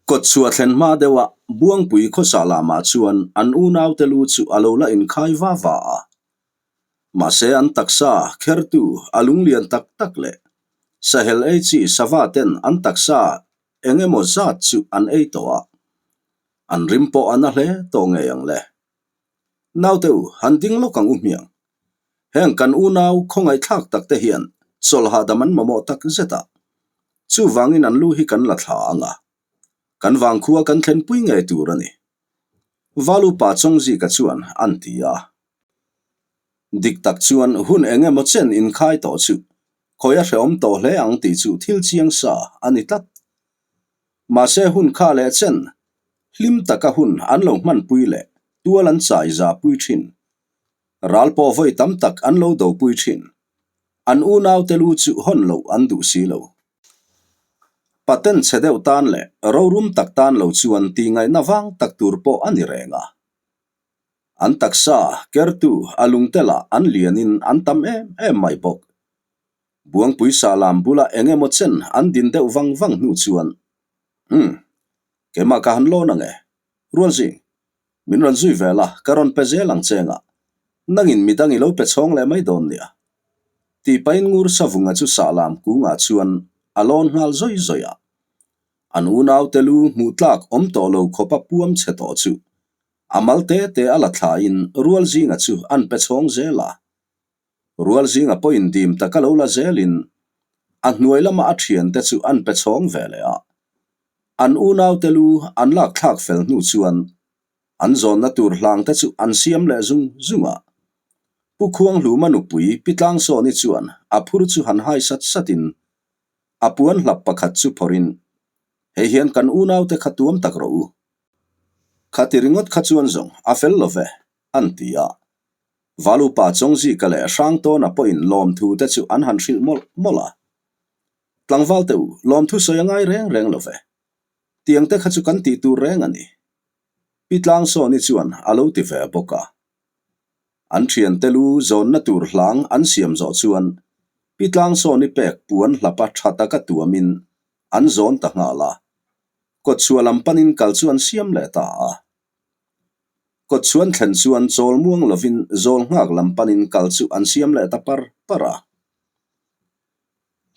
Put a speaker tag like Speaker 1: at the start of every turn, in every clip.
Speaker 1: Kawtchhuah thlen hma deuha Buangpui khawsa lamah chuan an unaute lu chu a lo la inkhai va va a. Mahse an taksa khertu a lunglian tak tak leh sahel ei chi sava ten an taksa eng emaw zat chu an ei tawh a, an rim pawh a na hle tawh ngei ang le. Naute u, han ding lawk ang u hmiang. Heng kan unau khawngaihthlak tak te hian chawlh hahdam an mamawh tak zet a, chuvangin an lu hi kan la thla ang a, kan vangkhua kan thlenpui ngei tur a ni. Valupa Chawngzika chuan an ti a. Dik tak chuan hun eng emaw chen inkhai tawh chu khawi a hrehawm tawh hle ang tih chu thil chiang sa a ni tlat. Mahse hun kha leh chen hlim taka hun an lo hmanpui leh tual an chai za pui thin. Ral pawh vawi tam tak an lo do pui thin. An unaute lu chu hawn loh an duh si lo. Paten chhe deuh tan leh rorum tak tan lo chuan tihngaihna vang tak tur pawh a ni reng a. An taksa, kertu, a lungte lah an lianin an tam em em mai bawk. Buangpui sahlam bula eng emaw chen an din deuh vang vang hnu chuan, Umm, keimah ka han lawn ang e. Rualzing, min rawn zui ve la, ka rawn pe zel ang che ngah. Nangin midang i lo pe chhawng leh mai dawn nia. Tih pahin ngur savunga chu sahlam kungah chuan a lawn nghal zawi zawi a. An unaute lu hmuh tlak awm tawh lo khawpa puam chhe tawh chu a mal te te a la thlain Rualzinga chu an pe chhawng zel a. Rual zinga pawhin dim taka lo la zelin a hnuai lama a thiante chu an pe chhawng ve leh a. An unaute lu an lak thlak fel hnu chuan an zawnna tur hlangte chu an siam leh zung zung a. Pu Khuanghluma nupui Pi Tlangsawni chuan a phur chu han hai sat satin a puan hlap pakhat chu phawrhin, Hei hian kan unaute kha tuam tak rawh u. Khati ringawt kha chuan zawng a fel lo ve, an ti a. Valupa Chawngzika leh Hrangtawna pawhin lawmthu te chu an han hrilh mawlh mawlh a. Tlangval te u, lawmthu sawi a ngai reng reng lo ve. Tiang te kha chu kan tih tur reng a ni. Pi Tlangsawni chuan a lo ti ve bawk a. An thiante lu zawnna tur hlang an siam zawh chuan Pi Tlangsawni pek puan hlapa tha taka tuamin an zawn ta nghal a. Kawtchhuah lam panin kal chu an siam leh ta a. Kawtchhuan thlen chuan chawl muang lovin zawl nghak lam panin kal chu an siam leh ta par par a.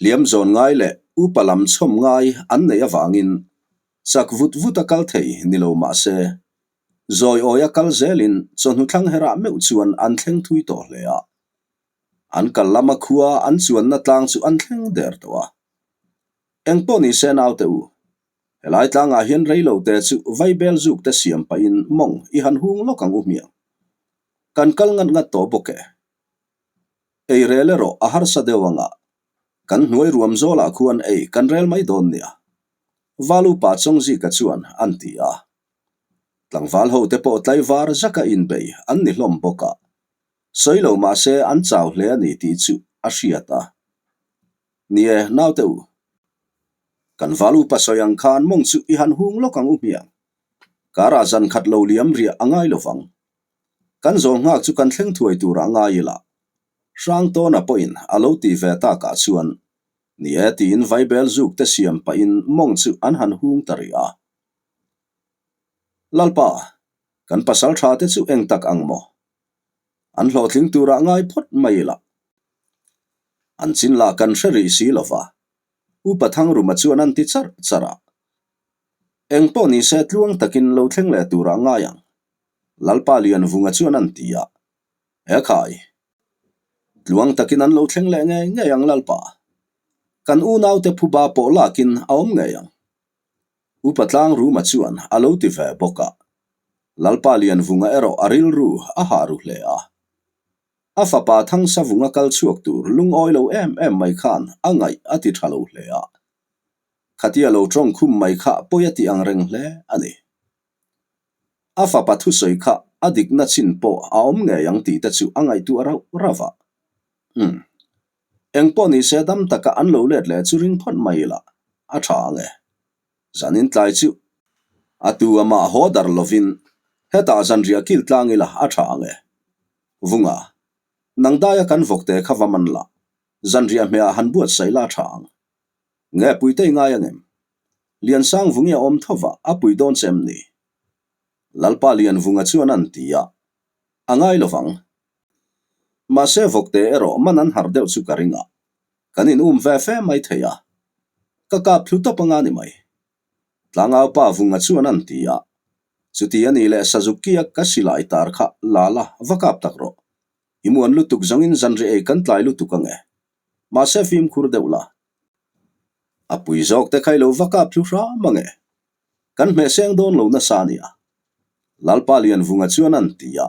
Speaker 1: Hliam zawn ngai leh upa lam chhawm ngai an neih avangin chak vut vut a kal thei ni lo mah se, zawi awi a kal zelin chawhnu thlang herah meuh chuan an thleng thui tawh hle a. An kal lama khua an chuanna tlang chu an thleng der tawh a. Engpawh ni se naute u, Helai tlangah hian reilo te chu vaibel zuk te siam pahin mawng i han hung lawk ang u hmiang. Kan kal ngat ngat tawh bawk e. Ei rel erawh a harsa deuh anga kan hnuai ruam zawlah khuan ei kan rel mai dawn nia. Valupa Chawngzika chuan an ti a. Tlangval ho te pawh tlaivar zaka inbei an ni hlawm bawk a. Sawi lo mahse an chau hle a ni tih chu a hriat a. Ni e, naute u. Kan val upa sawi ang khan mawng chu i han hung lawk ang u hmiang. Karah zan khat lo liam riah a ngai lo vang. Kan zawl nghak chu kan thleng thuai turah a ngai ila. Hrangtawna pawhin a lo ti ve takah chuan, Ni e tiin vaibel zuk te siam pahin mawng chu an han hung ta rih a. Lalpa, kan pasal tha te chu eng tak ang maw? An hlawhtling turah ngai phawt mai ila. An chin lah kan hre rih si lo va, Upa Thangruma chuan an ti charh charh a. Eng pawh ni se tluang takin lo thleng leh turah ngai ang, Lalpa Lianvunga chuan an ti a. He khai, tluang takin an lo thleng leh ngei ngei ang Lalpa. Kan unaute phuba pawh lakin a awm ngei ang. Upa Tlangruma chuan a lo ti ve bawk a. Lalpa Lianvunga erawh a rilru a hah ru hle a. A fapa Thangsavunga kal chhuak tur lungawi lo em em mai khan a ngaih a ti tha lo hle a. Khatia lo tawng khum mai kha pawi a ti ang reng hle a ni. A fapa thusawi kha a dikna chin pawh a awm ngei ang tih te chu a ngaihtuah rauh rauh a. Umm. Engpawh ni se dam taka an lo let leh chu ring phawt mai ila a tha ang e. Zanin tlai chu a tu amah haw dar lovin hetah zanriah kil tlang ila a tha ang e. Vunga, nang daia kan vawkte kha va man la, zanriah hmehah han buatsaih la a tha ang. Nge Puitei ngai ang em? Liansangvungi a awm tho va, a pui dawn che em ni? Lalpa Lianvunga chuan an ti a, A ngai lovang. Mahse vawkte erawh man an harh deuh chu ka ring a, kan in um ve fe mai thei a, ka kap thlu tawp anga ni mai. Tlangau pa Vunga chuan an ti a, Chuti a nih leh Sazukia ka silai tar kha la la, va kap tak rawh. I muan lutuk zawngin zanriah ei kan tlai lutuk ange. Mahse fimkhur deuh la. A pui zawk te kha i lo va kap thlu hram ange. Kan hmeh seng dawn lo nasa a nia. Lalpa Lianvunga chuan an ti a,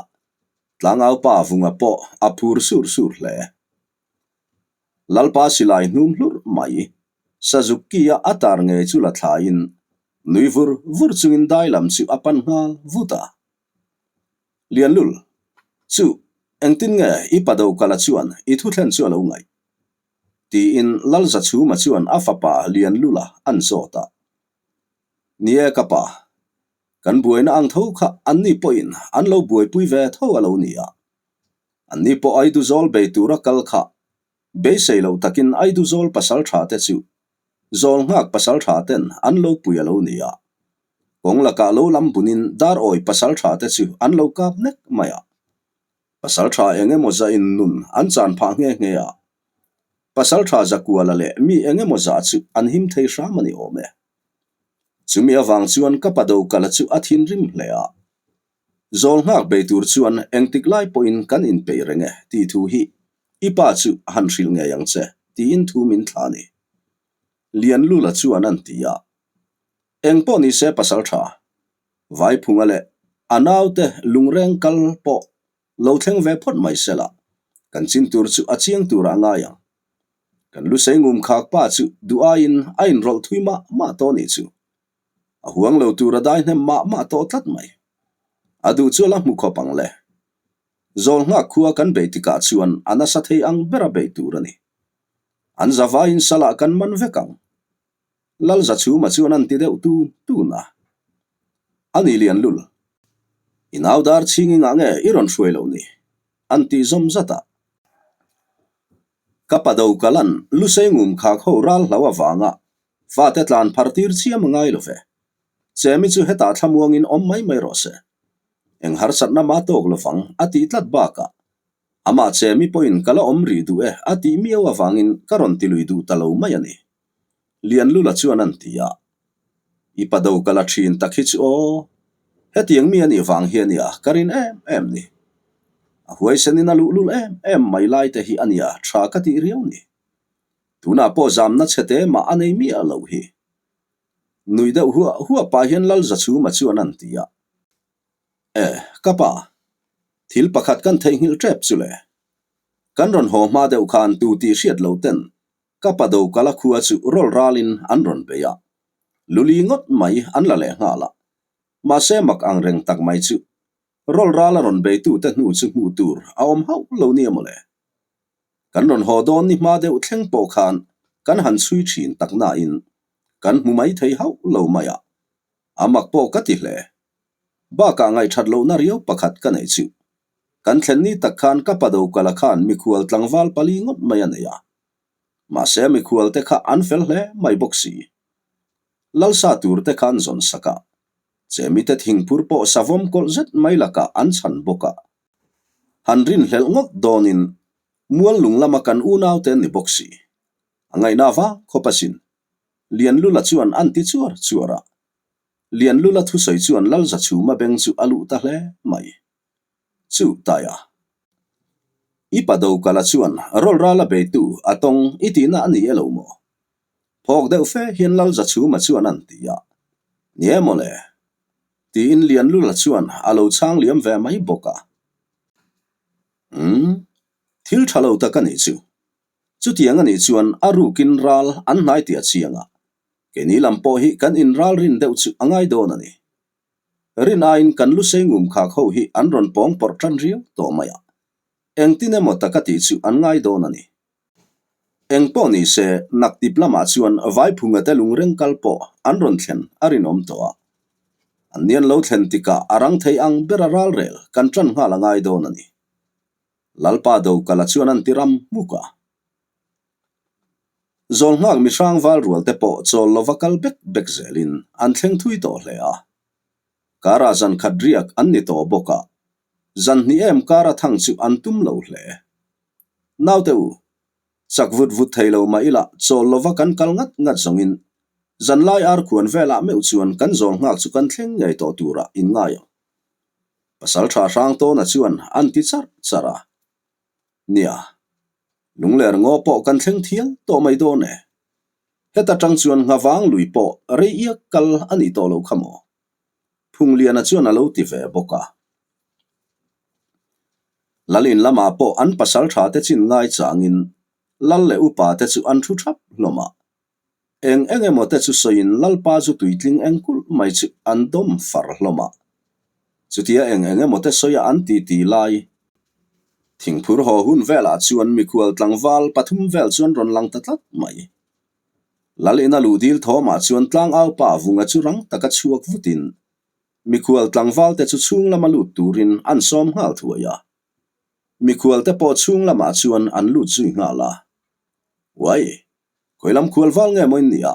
Speaker 1: Tlangau pa Vunga pawh a phur sur sur hle. Lalpa silai hnum hlurh mai, Sazuki-a a tar ngei chu la thlaiin nui vur vur chungin dai lam chu a pan nghal vut a. Lianlul, chu engtin nge i pa Dokala chuan i thuthlen chu a lo ngaih? Tiin Lalzachhuma chuan a fapa Lianlula an zawt a. Ni e ka pa, kan buaina ang tho kha anni pawhin an lo buaipui ve tho a lo ni a. Anni pawh Aiduzawl bei tura kal kha beisei loh takin Aiduzawl pasal tha te chu zawl nghak pasal tha ten an lo pui a lo ni a. Kawng lakah lo lam bunin Darawi pasal tha te chu an lo kap nek mai a. Pasal tha eng emaw zah in nun an chan phah nghe nghe a. Pasal tha Zakuala leh mi eng emaw zah chu an him thei hram a ni awm e. Chumi avang chuan ka pa Dokala chu a thinrim hle a. Zawl nghak bei tur chuan engtik lai pawhin kan inpeih reng e tih thu hi i pa chu han hrilh ngei ang che tiin thu min thla a ni. Lianlula chuan an ti a. Eng pawh nise pasal tha Vaiphunga leh a naute lungreng kal pawh lo thleng ve phawt mai sela, kan chin tur chu a chiang turah a ngai ang. Kan lusei ngum khak pa chu duh aiin a inrawlh thui mah mah tawh nih chu. A huang lo tur a dai hnem mah mah tawh tlat mai. A duh chu a la hmu khawp ang le. Zawl nghak khua kan beih tikah chuan a nasa thei ang bera beih tur a ni. An zavaiin salah kan man vek ang. Lalzachhuma chuan an ti deuh tun tun a. A ni lian lul. I nau dar chhing ingah nge i rawn hruai loh ni? An ti zawm zat a. Ka pa do kalan lusei ngum khak ho ral hlo avanga fate tlan phar tir chiam a ngai lo ve. Chemi chu hetah thlamuangin awm mai mai rawh se. Eng harsatna mah tawk lovang a tih tlat bakah amah Chemi pawhin ka la awm rih duh e a tih miau avangin ka rawn ti lui duh ta lo mai a ni. Lianlula chuan an ti a, I pa do ka la thin tak hi chu aw, hetiang mi a nih vang hi a nia ka rin em em ni. A huaisenin a luhlul em em mai lai te hi a nia tha ka tih riau ni. Tunah pawh zamna chhe te mah a nei miah loh hi. Nui deuh huah huah pah hian Lalzachhuma chuan an ti a, E, ka pa, thil pakhat kan theihnghilh tep chu le. Kan rawn haw hma deuh khan tu tih hriat lo ten Ka pa do kala khua chu rawl ralin an rawn bei a, luli ngawt mai an la leh nghal a. Mahse mak ang reng tak mai chu rawl rala rawn beitute hnu chu hmuh tur a awm hauh lo nia mawle. Kan rawn haw dawn ni hma deuh thleng pawh khan kan han chhui thin tak nain kan hmu mai thei hauh lo mai a, a mak pawh ka ti hle. Bakah ngaihthat lohna riau pakhat ka neih chu kan thlen ni tak khan ka pa do kala khan mikhual tlangval pali ngawt mai a nei a. Mahse mikhual te kha an fel hle mai bawk si. Lalsa tur te khan zawn sak a, chemite thingphur pawh savawm kawlh zet mai lakah an chhan bawk a. Han rinhlelh ngawt dawnin mual lung lama kan unau te an ni bawk si. A ngaihna vang khawp asin. Lianlula chuan an ti chuar chuar a. Lianlula thusawi chuan Lalzachhuma beng chu a luh ta hle mai. Chu Taia. I pa Dokala chuan rawl rala beitu a tawng i tihna a ni e lo maw? Phawk deuh fe hian Lalzachhuma chuan an ti a. Ni e mawle. Tiin Lianlula chuan a lo chhang liam ve mai bawk a. Umm. Thil tha lo tak a nih chu. Chutiang a nih chuan a rukin ral an hnai tih a chiang a. Keini lam pawh hi kan inral rin deuh chu a ngai dawn a ni. Rin aiin kan lusei ngum khak ho hi an rawn pawng pawrh tan riau tawh mai a, engtin emaw taka tih chu an ngai dawn a ni. Eng pawh ni se, naktip lamah chuan Vaiphunga te lungreng kal pawh an rawn thlen a rinawm tawh a. An ni an lo thlen tikah a rang thei ang bera ralrel kan tan nghal a ngai dawn a ni. Lalpa Dokala chuan an ti ram hmuk a. Zawlnghak mihrang val rual te pawh chawl lova kal bek bek zelin an thleng thui tawh hle a. Karah zan khat riak an ni tawh bawk a, zan hnih em kara thang chu an tum lo hle. Naute u, chak vut vut thei lo mah ila chawl lova kan kal ngat ngat zawngin zanlai ar khuan velah meuh chuan kan zawlnghak chu kan thleng ngei tawh turah in ngai ang. Pasal tha hrang tawna chuan an ti charh charh a. Nia, lungler ngaw pawh kan thleng thial tawh mai dawn e. Heta tang chuan nghavang lui pawh rei iak kal a nih tawh loh kha maw? Phungliana chuan a lo ti ve bawk a. Lal in lamah pawh an pasal tha te chin ngai changin lal leh upa te chu an thu thap hlawm a. Eng eng emaw te chu sawiin Lalpa chu tuitling eng kulh mai chu an dawm far hlawm a. Chutia eng eng emaw te sawia an ti ti lai. Thingphur haw hun velah chuan mikhual tlangval pathum vel chuan rawn lang ta tlat mai. Lal ina luh dil thawmah chuan tlangaupa vunga chu rang taka chhuak vutin mikhual tlangval te chu chhung lama lut turin an sawm nghal thuai a. Mikhual te pawh chhung lamah chuan an lut zui nghal a. Uai! Khawi lam khual val nge maw in nih a?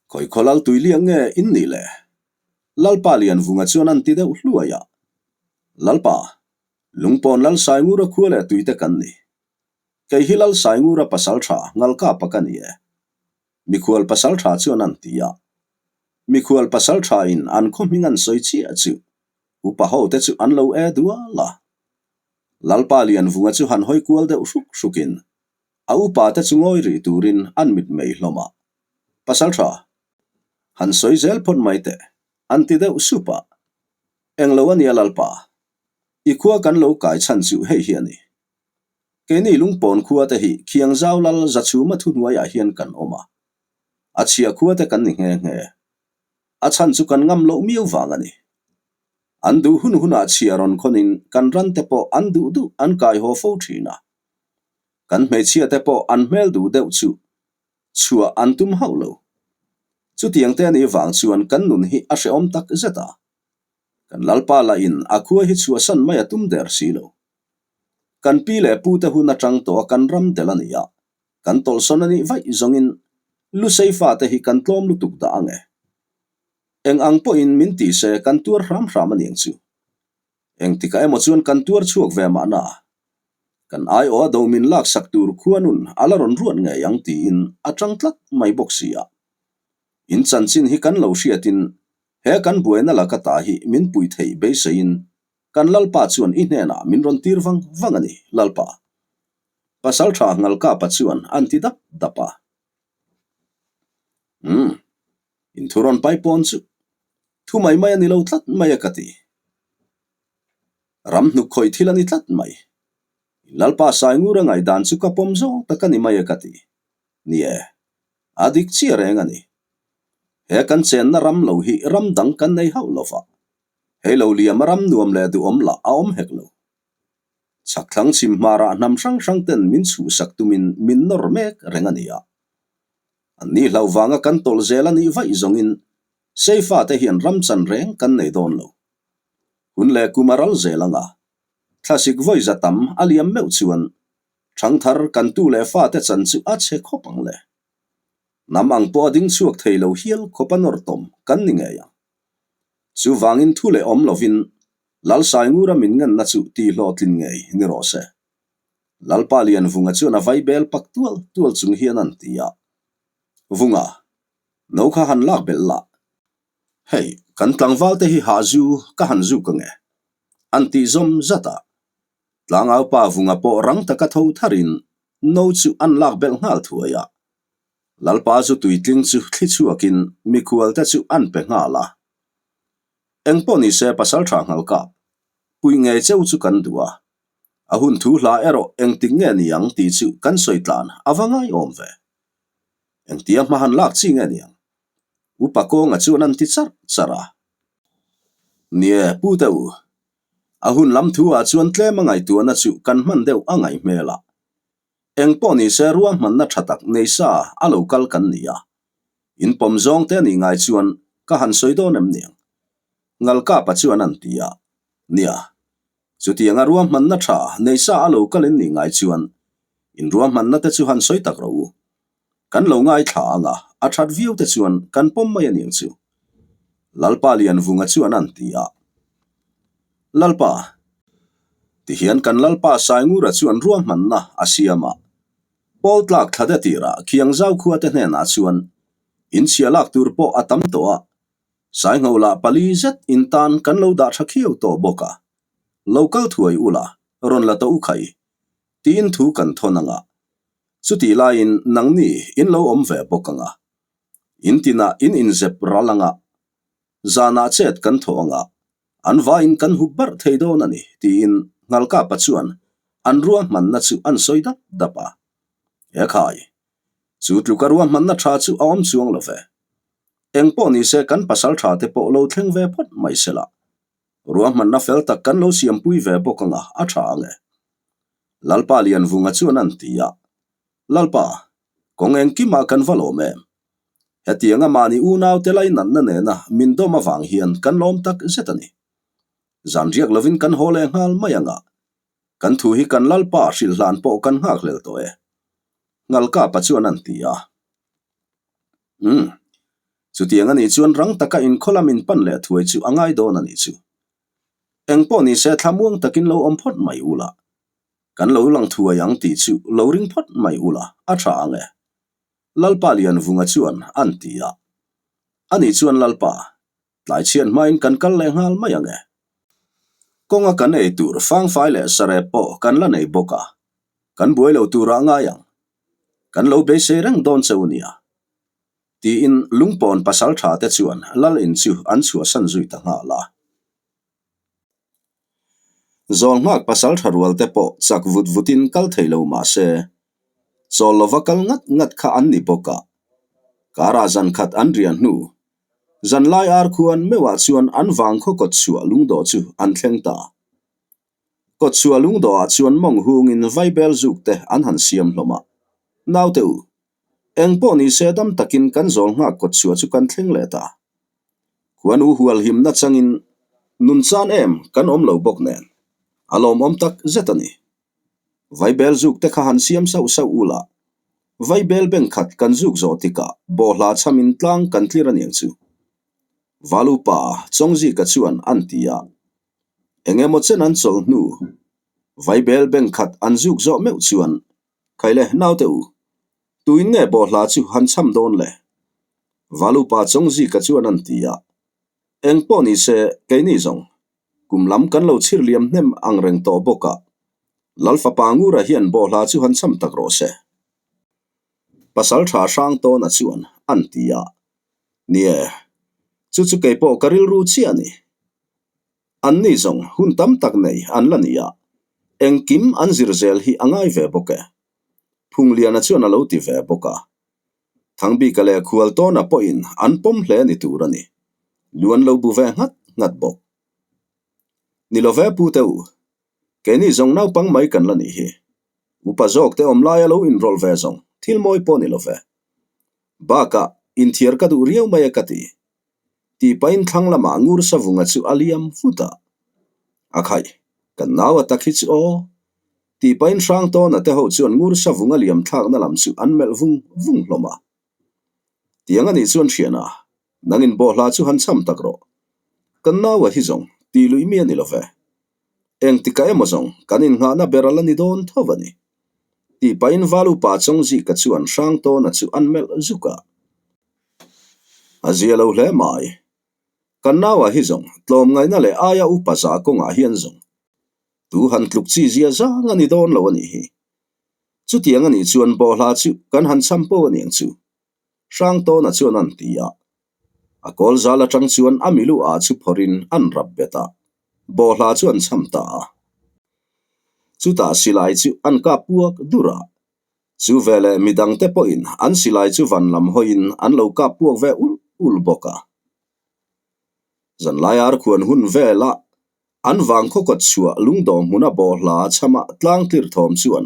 Speaker 1: Khawi khaw lal tui liang nge in nih le? Lalpa Lianvunga chuan an ti deuh hluai a. Lalpa, Lungpawn Lal Saingura khua leh tuite kan ni. Kei hi Lal Saingura pasal tha Ngalkapa ka ni e. Mikhual pasal tha chuan an ti a. Mikhual pasal tha in an khaw hming an sawi chiah chu upa ho te chu an lo e dual a. Lalpa Lianvunga chu han hawi kual deuh hruk hrukin A upa te chu ngawi rih turin an mit mei hlawm a. Pasal tha, han sawi zel phawt mai teh, an ti deuh sup a. Englo a nia Lalpa, i khua kan lo kai chhan chu hei hi a ni. Keini lungpawn khua te hi Khiangzau Lal Zachhuma thuhnuaiah hian kan awm a. A chhia khua te kan ni nghe nghe. A chhan chu kan ngam loh miau vang a ni. An duh hun hunah chhia rawn khawnin kan ran te pawh an duh duh an kai haw fo thin a. Kan hmeichhia te pawh an hmel duh deuh chu chhuah an tum hauh lo. Chutiang te anih vang chuan kan nun hi a hrehawm tak zet a. Kan Lalpa lah in a khua hi chhuahsan mai a tum der si lo. Kan pi leh pu te hun atang tawh a kan ram del a ni a, kan tawlhsawn anih vaih zawngin Lusei fate hi kan tlawm lutuk dah ang e. Eng ang pawhin min ti se kan tuar hram hram aniang chu. Engtikah emaw chuan kan tuar chhuak ve mahna, kan aiawh a do min laksak tur khuanun a la rawn ruat ngei ang tiin a tang tlat mai bawk si a. In chanchin hi kan lo hriatin he kan buaina laka ta hi min pui theih beiseiin kan Lalpa chuan i hnenah min rawn tir vang vang a ni, Lalpa. Pasaltha Ngalkapa chuan an ti dap dap a. Umm, in thu rawn pai pawn chu Thu mai mai a ni lo tlat mai a ka ti. Ram hnuk khawih thil a ni tlat mai. Lalpa Saingura ngaihdan chu ka pawm zawng tak a ni mai a ka ti. Ni e, a dik chiah reng a ni. He kan chenna ram lo hi ram dang kan nei hauh lo va. Hei lo liam a ram nuam leh duhawm lah a awm hek lo. Chhakthlang chhim hmarah hnam hrang hrang ten min chhuhsak tumin min nawr mek reng a ni a. An ni hlauh vanga kan tawlh zel a nih vaih zawngin Seifa te hian ram chan reng kan nei dawn lo. Hun leh kum a ral zel anga thlasik vawi za tam a liam meuh chuan thangthar kan tu leh fate chan chu a chhe khawp ang le. Hnam ang pawh a ding chhuak thei lo hial khawp a nawr tawm kan ni ngei ang. Chuvangin thu leh awm lovin Lalsaingura min ngenna chu tihhlawhtlin ngei ni rawh se. Lalpa Lianvunga chuan a vaibel pak tual tual chung hian an ti a. Vunga, no kha han lak belh lah. Hei, kan tlangval te hi hah zu ka han zuk ange. An tih zawm zat a. Tlangaupa Vunga pawh rang taka tho tharin no chu an lak belh nghal thuai a. Lalpa zu tuitling chu thli chhuakin mikhual te chu an pe nghal a. Engpawh nise pasaltha nghal kap, puih ngei cheu chu kan duh a. A hun thu hla erawh engtik nge ni ang tih chu kan sawi tlan a va ngaiawm ve. Engtia hma han lak chi nge niang? Upa kawnga chuan an ti charh charh a. Nie, Pu te u, a hun lam thu ah chuan tlem a ngaihtuahna chu kan hman deuh a ngaih hmel a. Engpawh nise ruahmanna tha tak nei sa a lo kal kan ni a. In pawm zawng te anih ngai chuan ka han sawi dawn em niang? Ngalkapa chuan an ti a. Nia, Chutianga ruahmanna tha nei sa a lo kal in nih ngai chuan in ruahmanna te chu han sawi tak rawh u. Kan lo ngaithla ang a, a that viau te chuan kan pawm mai a niang chu. Lalpa Lianvunga chuan an ti a. Lalpa. Tihian kan Lalpa Saingura chuan ruahmanna a siam a. Pawl tlak thla de tirah Khiangzau khuate hnenah chuan inchhia lak tur pawh a tam tawh a, Saingho lah pali zet in tan kan lo dah tha khiau tawh bawk a, lo kal thuai ula rawn la tawh u khai tiin thu kan thawn ang a, chutih laiin nangni in lo awm ve bawk ang a, in tinah in inzep ral ang a, zanah chet kan thawh ang a, an vaiin kan hup barh thei dawn a ni tiin Ngalkapa chuan an ruahmanna chu an sawi dap dap a. He khai, chu tluka ruahmanna tha chu a awm chuang lo ve. Eng pawh ni se kan pasal tha te pawh lo thleng ve phawt mai se la. Ruahmanna fel tak kan lo siampui ve bawk anga a tha ang e. Lalpa Lianvunga chuan an ti a. Lalpa, kawng engkimah kan va lawm em? Hetianga mahni unaute lainatna nena min dawm avang hian kan lawm tak zet a ni. Zan riak lovin kan haw leh nghal mai anga kan thu hi kan Lalpa hrilh hlan pawh kan nghakhlel tawh e. Ngalkapa chuan an ti a. Umm. Chutiang a nih chuan rang taka inkhaw lam in pan leh thuai chu a ngai dawn a nih chu. Eng pawh ni se thlamuang takin lo awm phawt mai ula. Kan lo lang thuai ang tih chu lo ring phawt mai ula a tha ang e. Lalpa Lianvunga chuan an ti a. Ani chuan Lalpa, tlai chhiat hmain kan kal leh nghal mai ang e. Kawnga kan ei tur fangfai leh sarep pawh kan la nei bawk a, kan buai lo turah ngai ang. Kan lo beisei reng dawn che u nia. Tiin lungpawn pasal tha te chuan lal in chu an chhuahsan zui ta nghal a. Zawl nghak pasal tha rual te pawh chak vut vutin kal thei lo mah se, chawl lova kal ngat ngat kha an ni bawk a. Karah zan khat an rian hnu, zanlai ar khuan meuhah chuan an vang khaw kawt chhuah lungdawh chu an thleng ta. Kawtchhuah lungdawhah chuan mawng hungin vaibel zuk te an han siam hlawm a. Naute u, eng pawh ni se dam takin kan zawl nghak kawtchhuah chu kan thleng leh ta. Khuan u hual himna changin nun chan em kan awm lo bawk nen, a lawmawm tak zet a ni. Vaibel zuk te kha han siam sauh sauh u la, vaibel beng khat kan zuk zawh tikah bawhhla chhamin tlang kan tlir aniang chu. Valupa Chawngzika chuan an ti a. Eng emaw chen an chawlh hnu, vaibel beng khat an zuk zawh meuh chuan, Khaile, naute u, tuin nge bawhhla chu han cham dawn le? Valupa Chawngzika chuan an ti a. Eng pawh ni se, keini zawng, kum lam kan lo chhir liam hnem ang reng tawh bawk a, Lal fapa Ngura hian bawhhla chu han cham tak rawh se. Pasal tha hrang tawna chuan an ti a. Nie, chu chu kei pawh ka rilru chiah a ni. Anni zawng hun tam tak nei an la ni a, engkim an zir zel hi a ngai ve bawk e. Phungliana chuan a lo ti ve bawk a. Thangbika leh Khualtawna pawhin an pawm hle ni tur a ni. Lu an lo bu ve nghat nghat bawk. Ni lo ve Pu Teu, keini zawng naupang mai kan la nih hi. Upa zawk te awm laia lo inrawlh ve zawng thil mawi pawh ni lo ve. Bakah inthiar ka duh riau mai e ka ti. Tih pahin thlang lamah ngur savunga chu a liam vut a. A khaih, kan nau a tak hi chu aw. Tih pahin Hrangtawna te ho chuan ngur savunga liam thlakna lam chu an melh vung vung hlawm a. Tiang a nih chuan hriana, nangin bawhhla chu han cham tak rawh. Kan naua hi zawng tih luih mi a ni lo ve. Engtikah emaw zawng kan innghahna ber a la ni dawn tho a ni. Tih pahin Valupa Chawngzika chuan Hrangtawna chu an melh zuk a. A zia lo hle mai. Kan naua hi zawng tlawmngaihna leh aia upa za kawngah hian zawng tu han tluk chi zia zang a ni dawn lo a nih hi. Chutiang a nih chuan bawhhla chu kan han cham pawh a niang chu. Hrangtawna chuan an ti a. A kawl zal atang chuan a milu ah chu phawrhin an rap bet a, bawhhla chu an cham ta a. Chutah silai chu an kap puak dur a. Chu veleh midangte pawhin an silai chu van lam hawiin an lo kap puak ve ul ul bawk a. Zanlai arkhuan hun vela an vang khaw kawt chhuah lungdawh hmuna bawhhla chhama tlang tlir thawm chuan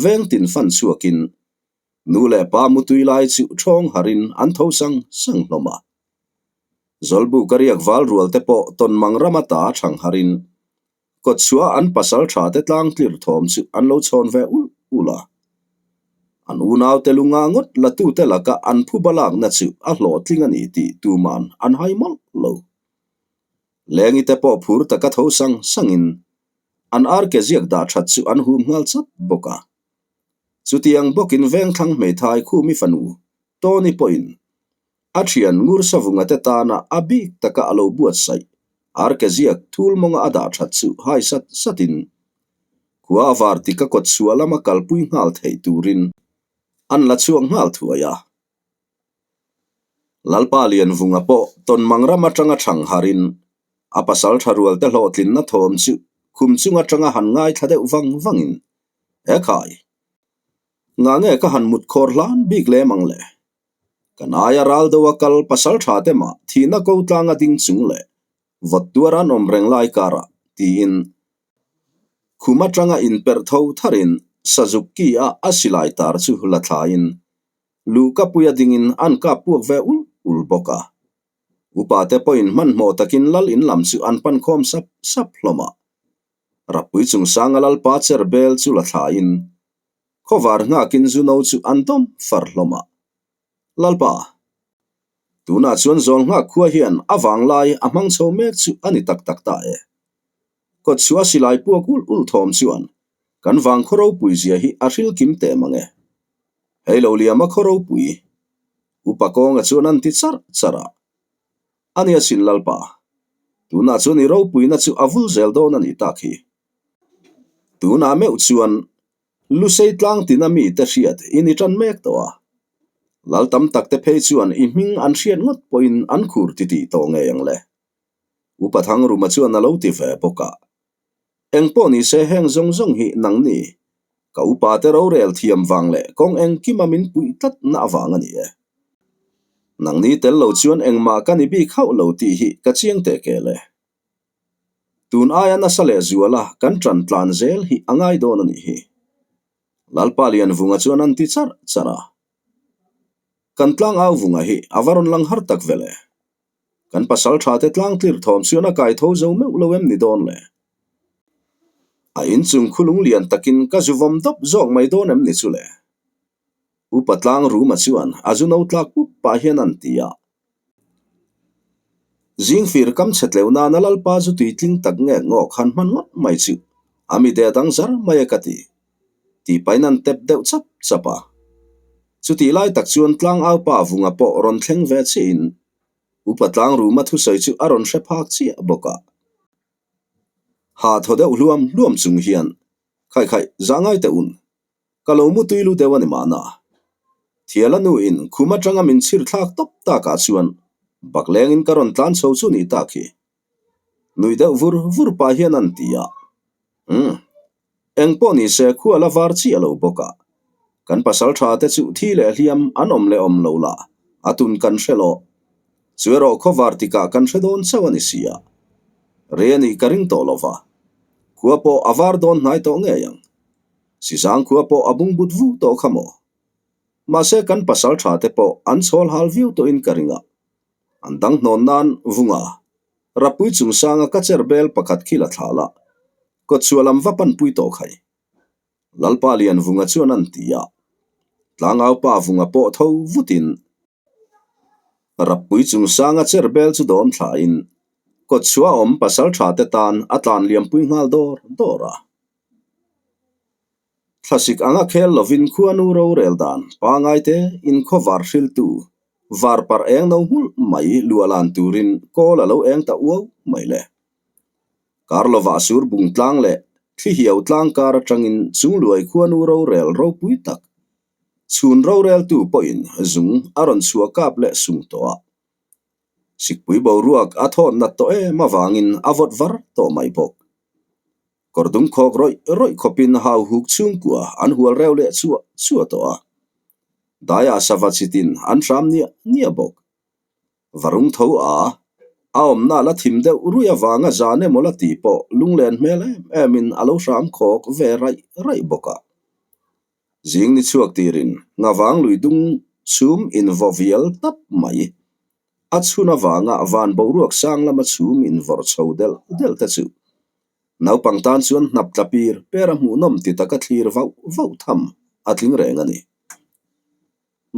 Speaker 1: veng tin fan chhuakin nu leh pa mutui lai chu thawng harin an tho sang sang hlawm a. Zawlbuk a riak val rual te pawh tawnmang rama ta thang harin Kawtchhuah an pasal tha te tlang tlir thawm chu an lo chhawn ve ul ul a. An unaute lunga ngawt latute laka an phuba lakna chu a hlawhtling a ni tih tuman an hai mawlh lo. Lengite pawh phur taka tho sang sangin an arke ziak dah that chu an hum nghal chat bawk a. Chutiang bawkin Vengthlang hmeithai Khumi fanu Tony pawhin a thian Ngur Savunga te tana a bik taka a lo buatsaih arke ziak thul mawnga a dah that chu hai sat satin khua a var tik a kawt chhuah lama kalpui nghal theih turin an la chhuak nghal thuai a. Lalpa Lianvunga pawh tawnmang ram atanga thang harin a pasal tha rualte hlawhtlinna thawm chu khum chung atanga han ngaithla deuh vang vangin, He khai! Ngah nge ka han mut khawr hlan bik lem ang le? Kan aia ral deuha kal pasal tha te mah thihna ko tlanga ding chung leh vawt tuar an awm reng lai karah tiin khum atanga inperh tho tharin Sazuk ki a a silai tar chu la thlain Luhkapuia dingin an kap puak ve ul ul bawk a. Upa te pawhin hmanhmawh takin lal in lam chu an pan khawm sap sap hlawm a. Rappui chungsanga lalpa cher bel chu la thlain khawvar nghakin zuno chu an dawm far hlawm a. Lalpa, tunah chuan zawl nghak khua hian a vanglai a hmang chho mek chu a ni tak tak ta e. Kawtchhuah silai puak ul ul thawm chuan kan vang khaw ropui zia hi a hril kim teh mang e. Hei lo liama khaw ropui, Upa kawnga chuan an ti charh charh a. A nia sin Lalpa, tunah chuan i ropuina chu a vul zel dawn a nih tak hi. Tunah meuh chuan Lusei tlang tina mite hriat i ni tan mek tawh a. Lal tam takte phei chuan i hming an hriat ngawt pawhin an khur titih tawh ngei ang le. Upa Thangruma chuan a lo ti ve bawk a. Eng pawh ni se heng zawng zawng hi nang ni, ka upa te rorel thiam vang leh kawng engkima min puih tlat na avang a ni e. Nang ni tel lo chuan engmah ka ni bik hauh lo tih hi ka chiang teh kel e. Tun aia nasa leh zuala kan ṭan tlan zel hi a ngai dawn a nih hi. Lalpa Lianvunga chuan an ti charh charh a. Kan tlangau vunga hi a va rawn lang har tak vel e. Kan pasal tha te tlang tlir thawm chuan a kai tho zo meuh lo em ni dawn le? A inchung khulung lian takin ka zu vawm dawp zawk mai dawn em ni chu le? Upa tlang Ruma chuan a zu no tlak pup pah hian an ti a. Zingfir kam chhe tleuh nana Lalpa zu tuitling tak nge ngawk han hman ngawt mai chu a mi de dang zar mai e ka ti. Tih pahin an tep deuh chap chap a. Chutih lai tak chuan tlangaupa vunga pawh rawn thleng ve chiahin Upa Tlangruma thusawi chu a rawn hre phak chiah bawk a. Ha thaw deuh hluam hluam chung hian, Khai khai, zah ngai teh un. Ka lo mu tui lu deuh a ni mahna. Thiala nuin khum atanga min chhir thlak tawp takah chuan baklengin ka rawn tlan chho chu nih tak hi. Nui deuh vur vur pah hian an ti a. Umm. Eng pawh ni se khua la var chiah lo bawk a. Kan pasal tha te chu thi leh hliam an awm leh awm lo la, a tun kan hre lo. Chu erawh khaw var tikah kan hre dawn chauh a ni si a. Rei a nih ka ring tawh lo va. Khua pawh a var dawn hnai tawh ngei ang. Sizang khua pawh a bungbut vu tawh kha maw? Mahse kan pasal tha te pawh an chhawl hal viau tawhin ka ring a. An dang hnawn nan vunga Rapui chungsanga ka cher bel pakhat khi la thla la, kawtchhuah lam va panpui tawh khai. Lalpa Lian Vunga chuan an ti a. Tlangaupa Vunga pawh tho vutin Rapui chungsanga cher bel chu dawm thlain kawtchhuah awm pasal tha te tan a tlan liampui nghal dawr dawr a. Thlasik anga khel lovin khuanu rorel dan pangai te inkhawvar hriltu var parh eng no nghulh mai luahlan turin kawl a lo eng ta uau mai le. Kar lovah sur bung tlang leh thli hiau tlang kar atangin chungluai khuanu rorel ropui tak chhun roreltu pawhin zung a rawn chhuah kap leh sung tawh a. Sikpui boruak a thawn nat tawh em avangin a vawt var tawh mai bawk. Kawr dum khawk rawih rawih khawpin hau huk chhungkua an hual reu leh chuah chuah tawh a. Daiah sava chitin an hram niah niah bawk. Varung tho a, a awmna la thim deuh ruih avanga zan emaw la tih pawh lunglen hmel em emin a lo hram khawk ve raih raih bawk a. Zing ni chhuak tirin ngavang lui dung chhum invaw vial tap mai. A chhun avanga van boruak sang lama chhum invawrh chho delh delh te chu naupang tan chuan hnap tla pir per a hmuhnawm ti taka thlir vauh vauh tham a tling reng a ni.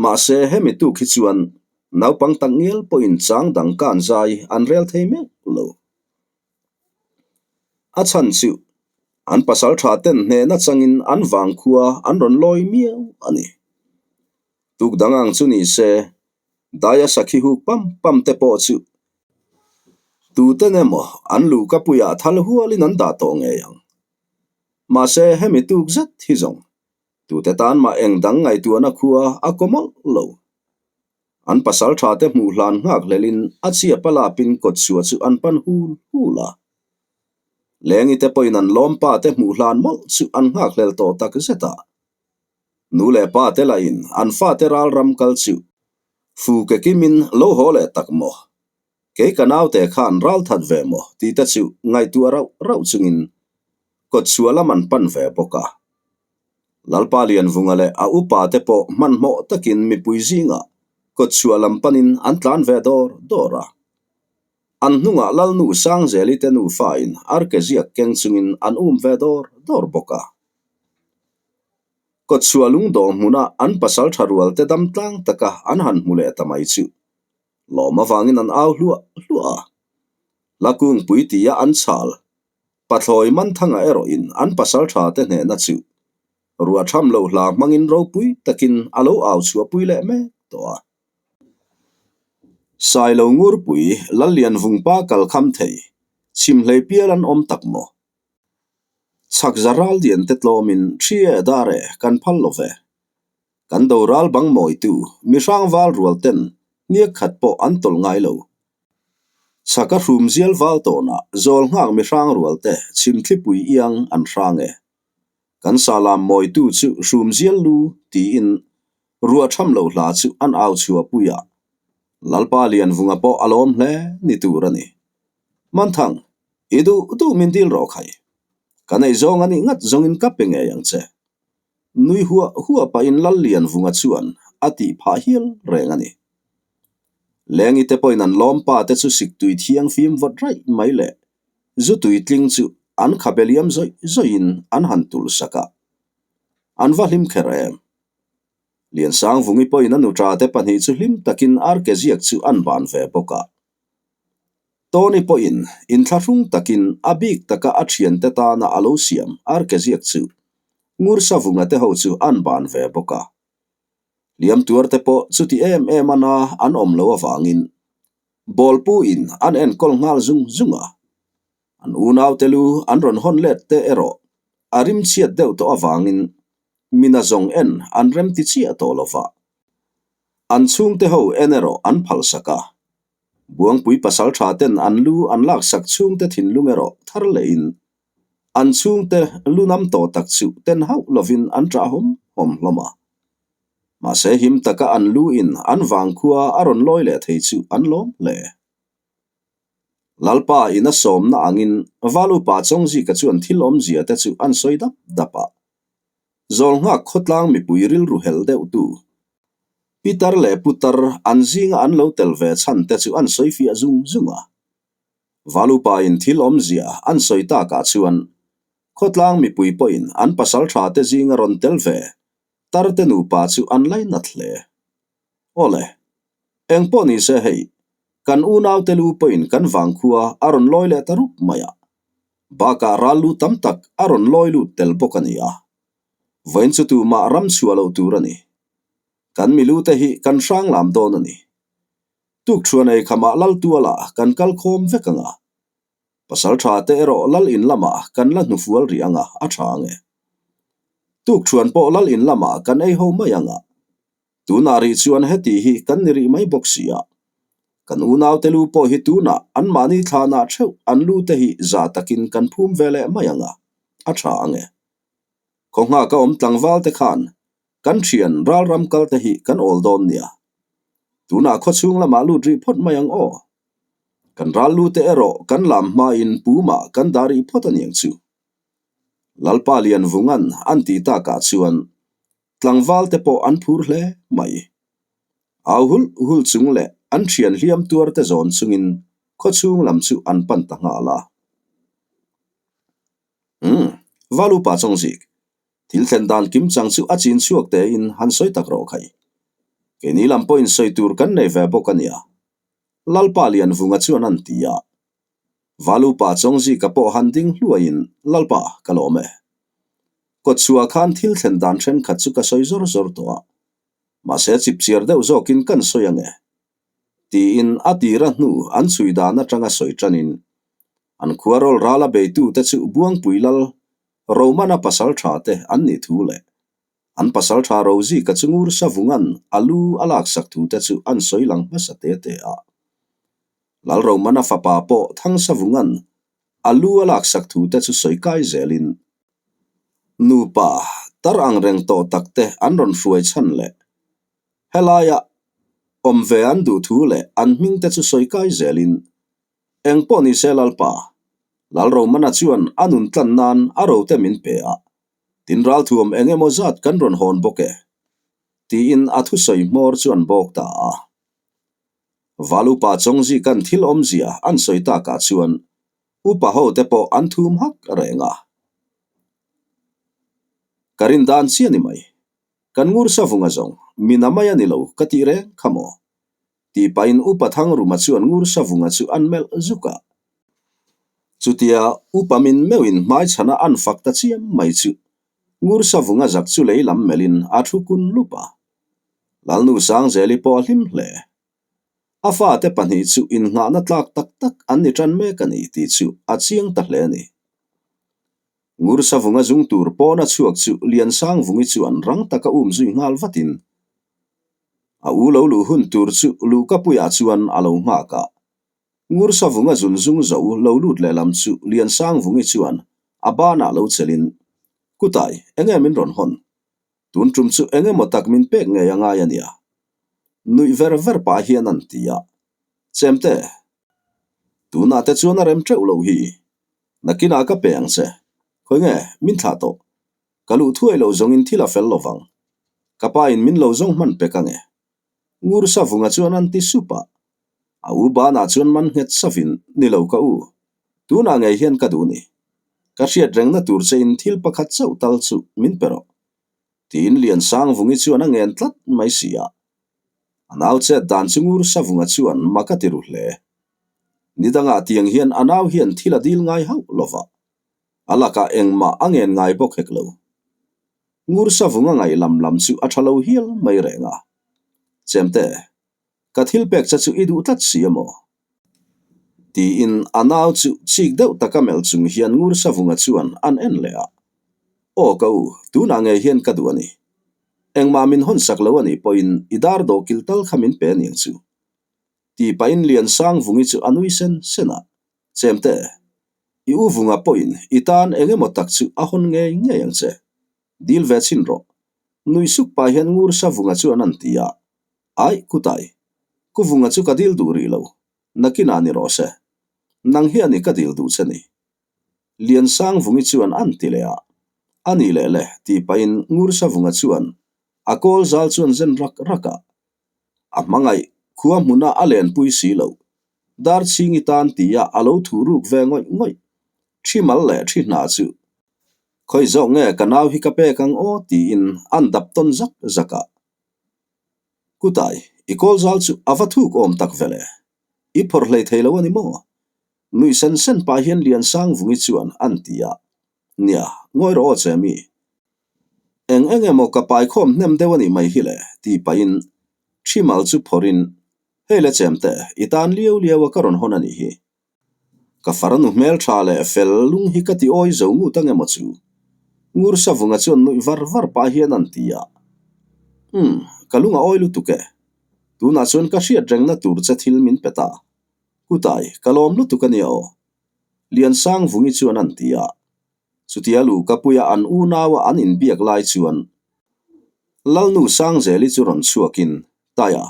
Speaker 1: Mahse, hemi tuk hi chuan naupang tak ngial pawhin chang dang kan zai an rel thei meuh lo. A chhan chu an pasal tha ten hnehna changin an vangkhua an rawn lawi miau a ni. Tuk dang ang chu ni se, daia sakhi huk pam pam te pawh chu tuten emaw an luhkapuiah thal hualin an dah tawh ngei ang. Mahse, hemi tuk zet hi zawng tute tan mah eng dang ngaihtuahna khua a kaw mawlh lo. An pasal tha te hmuh hlan nghak hlelin a chiap a lapin kawtchhuah chu an pan hul hul a. Lengi te pawhin an lawmpa te hmuh hlan mawlh chu an nghak hlel tawh tak zet a. Nu leh pa te lahin an fate ral ram kal chu fu ke kimin lo haw leh tak maw? Kei ka naute khan ral that ve maw tih te chu ngaihtuah rauh rauh chungin kawtchhuah lam an pan ve bawk a. Lalpa Lianvunga leh a upa te pawh hmanhmawh takin mipui zingah kawtchhuah lam panin an tlan ve dawr dawr a. An hnungah Lalnu Sangzeli te nufain arke ziak keng chungin an um ve dawr dawr bawk a. Kawtchhuah lungdawh hmuna an pasal tha rual te dam tlang taka an han hmu leh ta mai chu lawm avangin an au hluah hluah a. La kungpui tia an chhal Pathlawi Manthanga erawhin an pasal tha te hnehna chu ruah tham lo hla hmangin ropui takin a lo au chhuahpui leh mek tawh a. Sailo Ngurpui Lallianvungpa kalkham thei chhimhlei pial an awm tak maw? Chhak za ral lian te tlawmin thi e dar e kan phal lo ve. Kan do ral bang mawitu mi hrang val rual ten hniak khat pawh an tawlh ngai lo. Chhak a hrum zial val tawnah zawl nghak mi hrang rual te chhimthlipui iang an hrang e. Kan salam mawitu chu hrum zial lu tiin ruah tham lo hla chu an au chhuahpui a. Lalpa Lianvunga pawh a lawm hle ni tur a ni. Manthang, i duh duh min dil rawh khai. Ka nei zawng a nih ngat zawngin ka pe ngei ang che. Nui huah huah pahin Lallianvunga chuan a tih phah hial reng a ni. Lengi te pawhin an lawmpa te chu siktui thiang fim vawt raih mai leh zu tui tling chu an khabe liam zawih zawihin an han tulh sak a. An va hlim kher em? Liansangvungi pawhin a nuṭa te pahnih chu hlim takin arke ziak chu an ban ve bawk a. Tony pawhin inthlahrung takin a bik taka a thiante tana a lo siam arke ziak chu Ngursavunga te ho chu an ban ve bawk a. Hliam tuar te pawh chuti em em a na an awm lo avangin bawlpu in an enkawl nghal zung zung a. An unaute lu an rawn hawn let te erawh a rimchhiat deuh tawh avangin mina zawng en an remti chiah tawh lo va. An chhungte ho en erawh an phalsak a. Buangpui pasal tha ten an lu an laksak chhungte thinlung erawh thar lehin an chhungte lu nam tawh tak chu ten hauh lovin an ṭah hawm hawm hlawm a. Mahse him taka an lu in an vangkhua a rawn lawi leh thei chu an lawm hle. Lalpa in a sawmna angin Valupa Chawngzika chuan thil awmzia te chu an sawi dap dap a. Zawlnghak khawtlang mipui rilru helh deuhtu Pitar leh Putar an zinga an lo tel ve chhan te chu an sawi fiah zung zung a. Valupa in thil awmzia an sawi takah chuan khawtlang mipui pawhin an pasal tha te zinga rawn tel ve tar te nupa chu an lainat hle. Awle, eng pawh ni se hei, kan unaute lu pawhin kan vangkhua a rawn lawi leh ta rup mai a. Bakah ral lu tam tak a rawn lawi lut tel bawk a ni a. Vawiin chu tumah ram chhuah loh tur a ni. Kan milute hi kan hrang lam dawn a ni. Tukṭhuan ei khamah lal tualah kan kal khawm vek ang a. Pasal ṭha te erawh lal in lamah kan la hnufual rih ang a, a ṭha ang e. Tukṭhuan pawh lal in lamah kan ei ho mai ang a. Tunah rih chuan heti hi kan ni rih mai bawk si a. Kan unaute lu pawh hi tunah anmahni thlanah theuh an lute hi za takin kan phum ve leh mai ang a, a ṭha ang e. Khawnghaka awm tlangval te khan kan thian ralram kal te hi kan awl dawn nia. Tunah khawchhung lamah lut rih phawt mai ang aw. Kan ral lu te erawh kan lam hmain pumah kan dah rih phawt a niang chu. Lalpa Lianvunga'n an tih takah chuan tlangval te pawh an phur hle mai. Au hulh hulh chung leh an thian hliam tuar te zawn chungin khawchhung lam chu an pan ta nghal a. Umm, Valupa Chawngzik, thil thlen dan kim chang chu a chin chhuak tein han sawi tak rawh khai. Keini lam pawhin sawi tur kan nei ve bawk a nia. Lalpa Lianvunga chuan an ti a. Valupa Chawngzika pawh han ding hluaiin, Lalpa, ka lawm e. Kawtchhuah khan thil thlen dan thenkhat chu ka sawi zawr zawr tawh a. Mahse chipchiar deuh zawkin kan sawi ange. Tiin a tira hnu an chhui dan atanga sawi tanin, an khua rawl rala beitute chu Buangpui Lal Romana pasal tha te an nih thu leh an pasal tha Rozika chu ngur savungan a lu a laksak thu te chu an sawi lang hmasa te te a. Lal Romana fapa pawh Thangsavungan a lu a laksak thu te chu sawi kai zelin nupa tar ang reng tawh tak te an rawn hruai chhan leh Helaia awm ve an duh thu leh an hming te chu sawi kai zelin eng pawh ni se Lalpa, Lalromana chuan a nun tlan nan a rote min pe a, tin ralthuam eng emaw zat kan rawn hawn bawk e, tiin a thusawi hmawr chu an bawk ta a. Valupa Chawngzika'n thil awmzia an sawi takah chuan upa hote pawh an thum hak reng a. Ka rin dan chiah ni mai. Kan ngur savunga zawng, min a mai a ni lo ka tih reng kha maw? Tih pahin Upa Thangruma chuan ngur savunga chu an melh zuk a. Chutia Upa min meuhin hmaichhana an fak ta chiam mai chu ngur savunga zak chu lei lam melhin a thu kun lup a. Lalnu Sangzeli pawh a hlim hle. A fate pahnih chu innghahna tlak tak tak an ni tan mek a ni tih chu a chiang ta hle a ni. Ngur savunga zung tur pawna chhuak chu Liansangvungi chuan rang taka um zui nghal vatin a u lo luh hun tur chu Luhkapuiah chuan a lo nghak a. Ngur savunga zun zung zo lo lut lehlam chu Liansangvungi chuan a banah lo chelin, Kutai, enge min rawn hawn? Tun tum chu eng emaw tak min pek ngei a ngai a nia. Nuih ver ver pah hian an ti a. Chemte, tunah te chuan a rem teuh loh hi. Nakinah ka pe ang che. Khawi nge, min thlah tawh. Ka luh thuai loh zawngin thil a fel lovang. Ka pa in min lo zawng hman pek ange. Ngur Savunga chuan an ti sup a. A u banah chuan man nghet savin, Ni lo ka u. Tunah ngei hian ka duh ni. Ka hriat rengna tur che in thil pakhat chauh tal chu min pe rawh. Tiin Liansangvungi chuan a ngen tlat mai si a. A nau chet dan chu Ngur Savunga chuan mak a ti ru hle. Ni dangah tiang hian a nau hian thil a dil ngai hauh lova. A lakah engmah a ngen ngai bawk hek lo. Ngur Savunga ngaih lam lam chu a tha lo hial mai reng a. Chemte, ka thil pek che chu i duh tlat si a maw? Tiin a nau chu chik deuh taka melh chung hian Ngur Savunga chuan an en leh a. Aw ka u, tunah ngei hian ka duh a ni. Engmah min hawn sak lo a nih pawhin i dar dawhkilh tal kha min pe a niang chu. Tih pahin Liansangvungi chu a nui sen sen a, Chemte, i u Vunga pawhin i tan eng emaw tak chu a hawn ngei ngei ang che. Dil ve chhin rawh. Nui suk pah hian Ngur Savunga chuan an ti a, Aih, Kutai, Ku Vunga chu ka dil duh rih lo, nakinah ni rawh se. Nang hian i ka dil duh che ni. Liansangvungi chuan an ti leh a, A nih leh le, tih pahin Ngur Savunga chuan a kawl zal chuan zen rak rak a, A hmangaih, khua hmuna a lenpui si lo. Darchhingi tan tia a lo thuh ruk ve ngawih ngawih. Thi mal leh thi hna chu. Khawi zawk nge ka nau hi ka pek ang aw tiin an dap tawn zak zak a. Kutai, i kawl zal chu a va thuk awm tak vele. I phawrh hlei thei lo a ni maw? Nuih sen sen pah hian Liansangvungi chuan an ti a. Nia, ngawi rawh aw che mi. Eng eng emaw ka pai khawm hnem deuh a nih mai hi le, tih pahin thi mal chu phawrhin, Hei le chemte, i tan liau liau a ka rawn hawn a nih hi. Ka farnu hmeltha leh fel lung hi ka ti awi zo ngut ang emaw chu? Ngur Savunga chuan nuih var var pah hian an ti a. Umm, ka lung a awi lutuk e. Tunah chuan ka hriat rengna tur che thil min pe ta. Kutai, ka lawm lutuk a nia aw. Liansangvungi chuan an ti a. Chutia Luhkapuia an unaua an inbiak lai chuan Lalnu Sangzeli chu rawn chhuakin, Taia,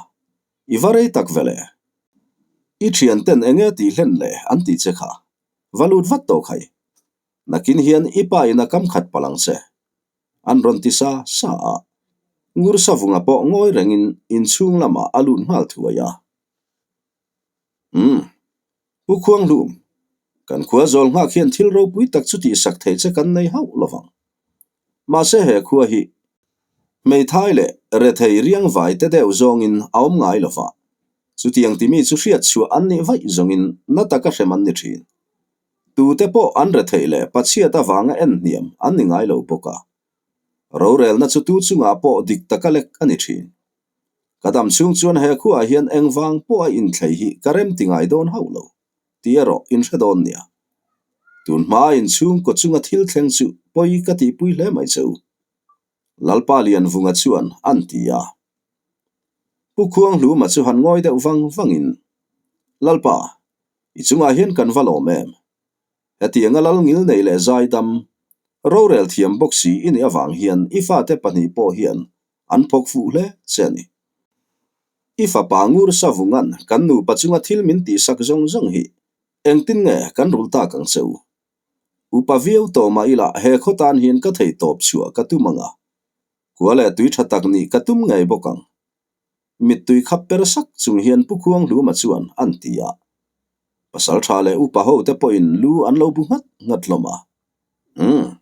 Speaker 1: i va rei tak vele. I thianten eng nge tih hlen le an tih che kha. Va lut vat tawh khai. Nakin hian i pa in a kam khat palh ang che. An rawn ti sa sa a. Ngur Savunga pawh ngawi rengin inchhung lamah a lut nghal thuai a. Umm. Pu Khuanghlum, kan khua zawl nghak hian thil ropui tak chu tihsak theih che kan nei hauh lovang. Mahse he khua hi hmeithai leh Rethei riangvai te deuh zawngin a awm ngai lo va, chutiang timi chu hriat chhuah an nih vaih zawngin na taka hrem an ni thin. Tute pawh an retheih leh pachhiat avanga en hniam an ni ngai lo bawk a. Rorelna chu tu chungah pawh dik taka lek a ni thin. Ka dam chhung chuan he khuaah hian engvang pawh a inthlei hi ka rem ti ngai dawn hauh lo tih erawh in hre dawn nia. Tun hmaa inchhungkaw chunga thil thleng chu pawi ka tihpui hle mai che u. Lalpa Lianvunga chuan an ti a. Pu Khuanghluma chu han ngawi deuh vang vangin, Lalpa, i chungah hian kan va lawm em? Hetianga lal ngil nei leh zaidam, rorel thiam bawk si i nih avang hian i fate pahnih pawh hian an phawk fuh hle che a ni. I fapa ngur savungan kan nupa chunga thil min tihsak zawng zawng hi engtin nge kan rul tak ang che u? Upa viau tawh mah ila he khaw tan hian ka thei tawp chhuah ka tum ang a, kua leh tui tha tak nih ka tum ngei bawk ang. Mittui khap per sak chung hian Pu Khuanghluma chuan an ti a. Pasal tha leh upa ho te pawhin lu an lo bu nghat nghat hlawm a. Umm.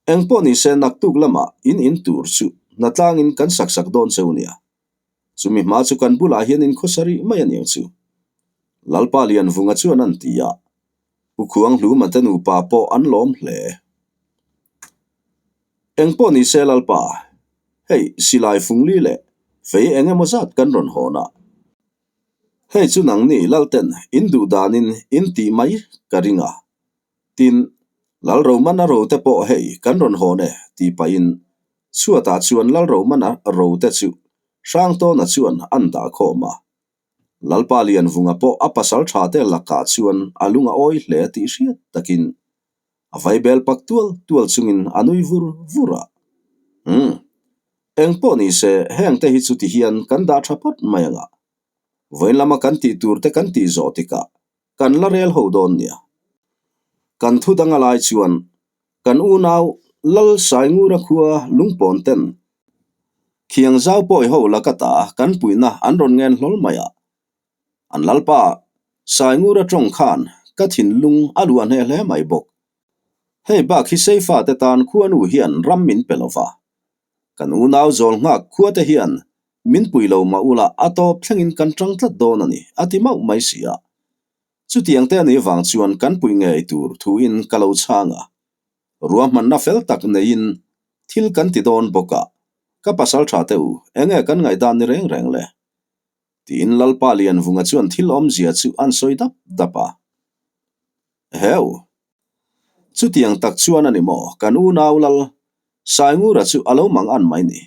Speaker 1: Eng pawh ni se naktuk lamah in in tur chu hnatlangin kan sak sak dawn cheu nia. Chumi hma chu kan bulah hian in khawsa rih mai aniang chu. Lalpa Lianvunga chuan an ti a. Pu Khuanghluma te nupa pawh an lawm hle. Eng pawh ni se Lalpa, hei silai fungli leh fei eng emaw zat kan rawn hawn a. Hei chu nangni Lalten in duh danin in tih mai ka ring a. Tin, Lalromana ro te pawh hei kan rawn hawn e tih pahin chhuatah chuan Lalromana ro te chu Hrangtawna chuan an dah khawm a. Lalpa Lianvunga pawh a pasal tha te lakah chuan a lung a awi hle tih hriat takin a vaibel pak tual tual chungin a nui vur vur a. Umm. Eng pawh ni se heng te hi chu ti hian kan dah tha phawt mai ang a. Vawiin lama kan tih tur te kan tih zawh tikah kan la rel ho dawn nia. Kan thu dang a lai chuan kan unau Lal Saingura khua lungpawn ten Khiang zau pawi ho laka ta kan puihna an rawn ngen hlawl mai a. An Lalpa Saingura tawng khan ka thinlung a luah hneh hle mai bawk. Hei bak hi Seifa te tan khuanu hian ram min pe lova. Kan unau zawl nghak khua te hian min pui lo mah ula a tawp thlengin kan tang tlat dawn a ni, a ti mauh mai si a. Chutiang te a nih vang chuan kan pui ngei tur thuin ka lo chhang a. Ruahmanna fel tak neiin thil kan ti dawn bawk a, ka pasal tha teh u, enge kan ngaihdan ni reng reng le? Tiin Lalpa Lianvunga chuan thil awmzia chu an sawi dap dap a. Heu! Chutiang tak chuan a ni maw kan unau Lal Saingura chu a lo mang an mai ni.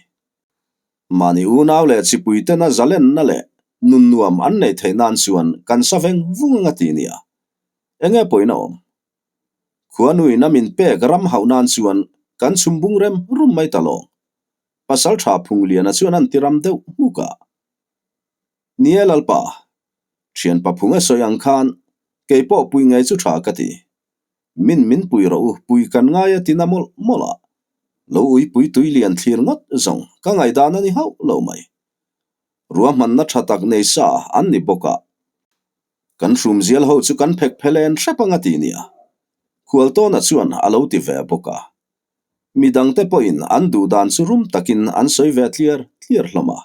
Speaker 1: Mahni unau leh chipui tena zalenna leh nun nuam an neih theih nan chuan kan sa veng vung anga ti nia. Enge pawhin a awm? Khuanuin a min pek ram hauh nan chuan kan chhum bung rem rum mai ta lawng. Pasal tha Phungliana chuan an ti ram deuh hmuk a. Ni e Lalpa, thianpa Phunga sawi ang khan kei pawh pui ngei chu tha ka ti. Min min pui rawh u, pui kan ngai a ti na mawlh mawlh a. Lo uipui tui lian thlir ngawt zawng ka ngaihdan a ni hauh lo mai. Ruahmanna tha tak nei sa an ni bawk a. Kan hrumzial ho chu kan phek phelen hrep ang a ti nia. Khualtawna chuan a lo ti ve bawk a. Mi dangte pawhin an duh dan chu rum takin an sawi ve tliar tliar hlawm a.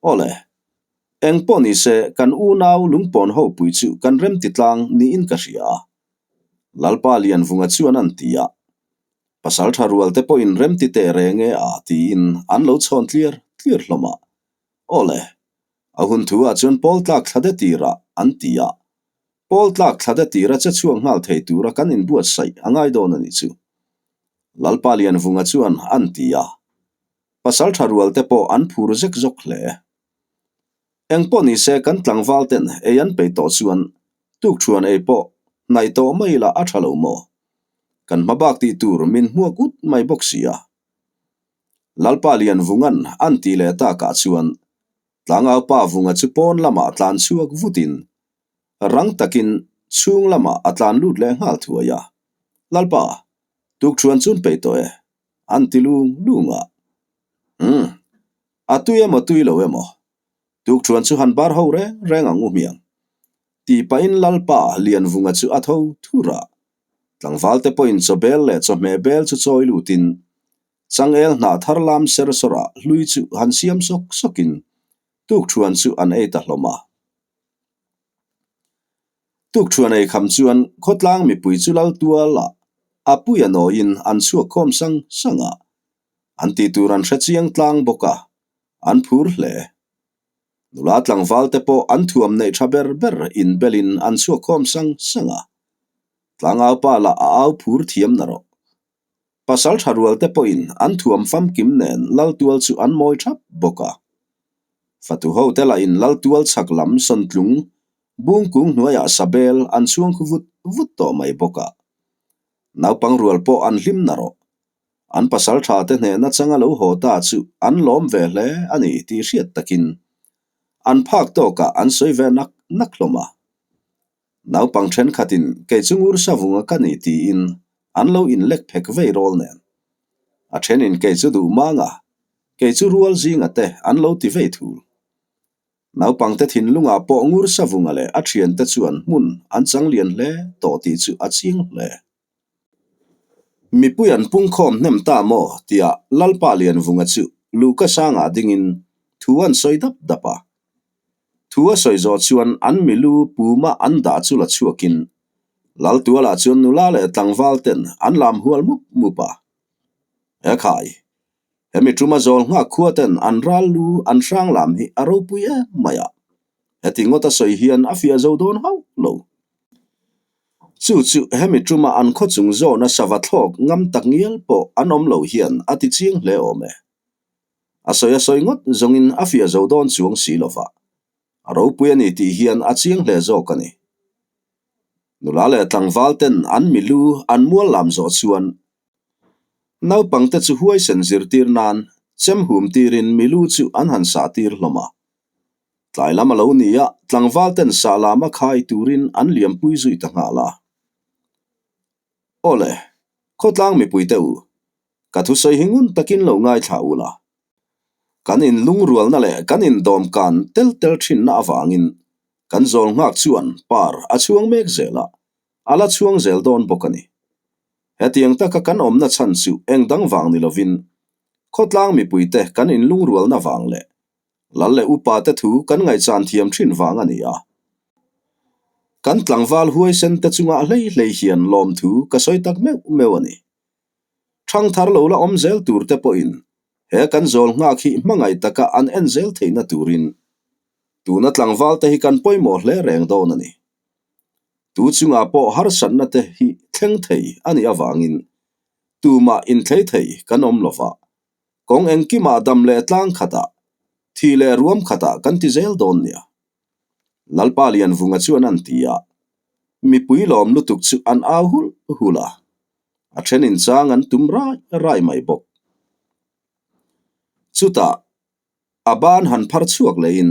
Speaker 1: Awle, eng pawh ni se kan unau lungpawn ho pui chu kan rem ti tlang niin ka hria a. Lalpa Lianvunga chuan an ti a. Pasal tha rual te pawhin rem ti teh reng e a tiin an lo chhawn tliar tliar hlawm a. Awle, a hun thu ah chuan pawl tlak thla de tirah an ti a. Pawl tlak thla de tira che chhuak nghal thei tura kan inbuatsaih a ngai dawn a nih chu. Lalpa Lianvunga chuan an ti a. Pasal tha rual te pawh an phur zek zawk hle. Eng pawh ni se kan tlangval ten ei an peih tawh chuan tukthuan ei pawh hnaih tawh mai lah a tha lo maw? Kan hma bak tih tur min hmuak ut mai bawk si a. Lalpa Lianvunga'n an tih leh takah chuan Tlangau pa Vunga chu pawn lamah tlan chhuak vutin rang takin chhung lamah a tlan lut leh nghal thuai a. Lalpa, tukthuan chun peih tawh e, an ti lung lung a. Umm, a tui emaw tui lo emaw, tukthuan chu han bar ho reng reng ang u hmiang, tih pahin Lalpa Lianvunga chu a tho thur a. Tlangvalte pawhin chawbel leh chawhmeh bel chu chawi lutin. Changel hnah thar lam ser sawrah hlui chu han siam sawk sawkin tukṭhuan chu an ei ta hlawm a. Tukṭhuan ei kham chuan khawtlang mipui chu lal tualah a pui a nawiin an chhuak khawm sang sang a, an tih tur an hre chiang tlang bawk a, an phur hle. Nula tlangval te pawh an thuam neih tha ber ber inbelin an chhuak khawm sang sang a, tlangaupa lah a au phur thiam na rawh. Pasal tha rual te pawhin an thuam famkim nen Laltual chu an mawi thap bawk a. Fatu ho te lahin Laltual chhak lam sawntlung bung kung hnuaiah sabel an chhuang khu vut vut tawh mai bawk a. Naupang rual pawh an hlim na rawh. An pasal tha te hnehna changa lo haw ta chu an lawm ve hle a ni tih hriat takin an phak tawkah an sawi ve nak nak hlawm a. Naupang thenkhatin kei chu ngur savunga ka ni tiin an lo inlek phek vei rawl nen. A thenin kei chu duh manga, kei chu rual zinga te an lo ti vei thul. Naupangte thinlungah pawh ngur savunga leh a thiante chuan hmun an chang lian hle tawh tih chu a chiang hle. Mipui an pungkhawm hnem ta maw tia Lalpa Lianvunga chu luhka sangah dingin thu an sawi dap dap a. Thu a sawi zawh chuan an milu puma an dah chu la chhuakin Laltualah chuan nula leh tlangval ten an lam hual mup mup a. Ekhai, hemi tuma zawl nghak khua ten an ral lu an hrang lam hi a ropui em mai a, heti ngawt a sawi hian a fiah zo dawn hauh lo. Chu chu hemi tuma an khaw chung zawna sava thlawk ngam tak ngial pawh an awm lo hian a ti chiang hle awm e. A sawi a sawi ngawt zawngin a fiah zo dawn chuang si lova, a ropui a ni tih hian a chiang hle zawk a ni. Nula leh tlangval ten an milu an mual lam zawh chuan naupangte chu huaisen zirtir nan chem hum tirin milu chu an han sah tir hlawm a. Tlai lam a lo ni a, tlangval ten sah lama khai turin an liampui zui ta nghal a. Awle, khawtlang mipuite u, Ka thusawi hi ngun takin lo ngaithla u la. Kan inlungrualna leh kan indawmkan tel tel thinna avangin kan zawl nghak chuan par a chhuang mek zel a, a la chhuang zel dawn bawk a ni. Hetiang taka kan awmna chhan chu eng dang vang ni lovin khawtlang mipuite kan inlungrualna vang leh lal leh upate thu kan ngaihchan thiam thin vang a ni a. Kan tlangval huaisen te chungah hlei hlei hian lawmthu ka sawi tak meuh meuh a ni. Thangthar lo la awm zel tur te pawhin he kan zawl nghak hi hmangaih taka an en zel theihna turin tuna tlangval te hi kan pawimawh hle reng dawn a ni. Tu chungah pawh harsatna te hi thleng thei a nih avangin tumah inthlei thei kan awm lova, kawng engkimah dam leh tlang khatah, thi leh ruam khatah kan ti zel dawn nia. Lalpa Lianvunga chuan an ti a, mipui lawm lutuk chu an au hulh hulh a. A then inchang an tum rai rai mai bawk. Chutah a ban han phar chhuak lehin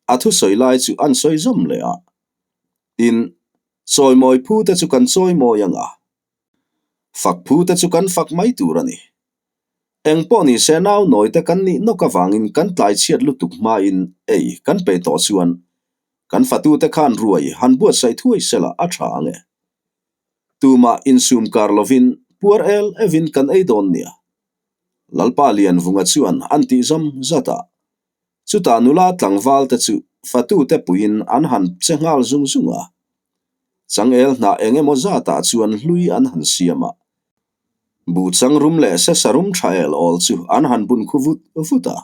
Speaker 1: a thusawi lai chu an sawi zawm leh a. Tin, chawimawi phu te chu kan chawimawi ang a, fak phu te chu kan fak mai tur a ni. Eng pawh ni se nau nawi te kan nih nawk avangin kan tlai chhiat lutuk hmain ei kan pe tawh chuan kan fatute khan ruai han buatsaih thuai sela a tha ang e. Tumah insum kar lovin puar el evin kan ei dawn nia. Lalpa Lianvunga chuan an tih zawm zat a. Chutah nula tlangval te chu fatute puiin an han che nghal zung zung a. Changel hnah eng emaw zatah chuan hlui an han siam a. Buhchang rum leh sesa rum tha el awl chu an han bun khu vut vut a.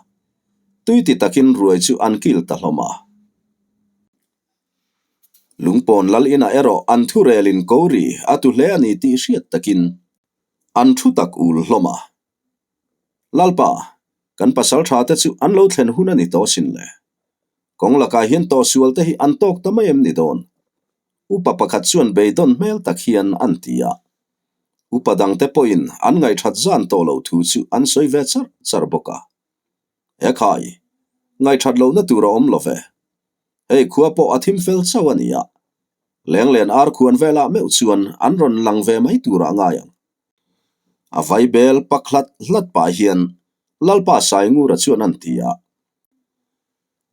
Speaker 1: Tui ti takin ruai chu an kil ta hlawm a. Lungpawn lal inah erawh an thu relin ko ri a tu hle a ni tih hriat takin an thu tak ul hlawm a. Lalpa, kan pasal tha te chu an lo thlen hun a ni tawh sin le. Kawng lakah hian tawhsual te hi an tawk ta mai em ni dawn? Upa pakhat chuan beidawn hmel tak hian an ti a. Upa dangte pawhin an ngaihthat zan tawh loh thu chu an sawi ve char char bawk a. Ekhai, ngaihthat lohna tur a awm lo ve. Hei khua pawh a thim fel chauh a ni a, lenglen ar khuan velah meuh chuan an rawn lang ve mai turah ngai ang. A vai bel pak hlat hlat pah hian Lalpa Saingura chuan an ti a.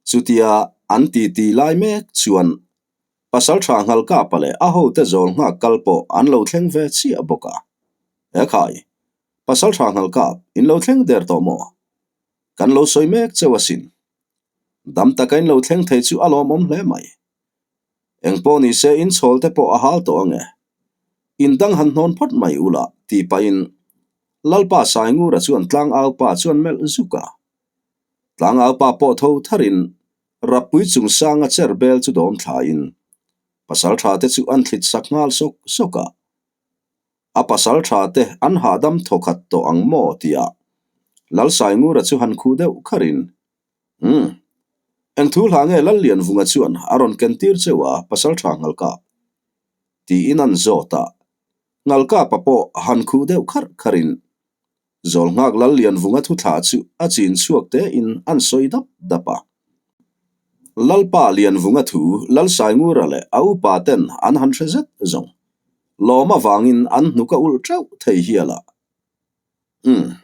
Speaker 1: Chutia an titi lai mek chuan Pasaltha Nghalkapa leh a hote zawl nghak kal pawh an lo thleng ve chiah bawk a. Ekhai! Pasalṭha Nghalkap, in lo thleng der tawh maw? Kan lo sawi mek cheu asin. Dam taka in lo thleng thei chu a lawmawm hle mai. Engpawh ni se in chhawl te pawh a hal tawh ange. In dang han hnawn phawt mai ula tih pahin Lalpa Saingura chuan Tlangaupa chuan melh zuk a. Tlangaupa pawh tho tharin Rappui chungsanga cher bel chu dawm thlain pasaltha te chu an thlit sak nghal sawk sawk a. A pasaltha te an hahdam thawkhat tawh ang maw tia Lalsaingura chu han khuh deuh kharin Umm. Eng thu hla nge Lallianvunga chuan a rawn ken tir cheu a, Pasaltha Ngalkap? Tiin an zawt a. Ngalkapa pawh han khuh deuh kharh kharhin Zawlnghak Lallianvunga thu thlah chu a chin chhuak tein an sawi dap dap a. Lalpa Lianvunga thu Lalsaingura leh a upa ten an han hre zet zawng. Lawm avangin an hnuk a ulh teuh thei hial a. Umm.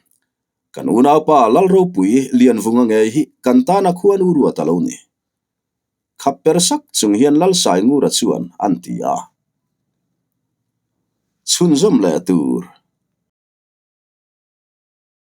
Speaker 1: Kan unaupa Lalropui Lianvunga ngei hi kan tana khuan u ruat a lo ni. Khap per sak chung hian Lalsaingura chuan an ti a. Chhunzawm leh tur.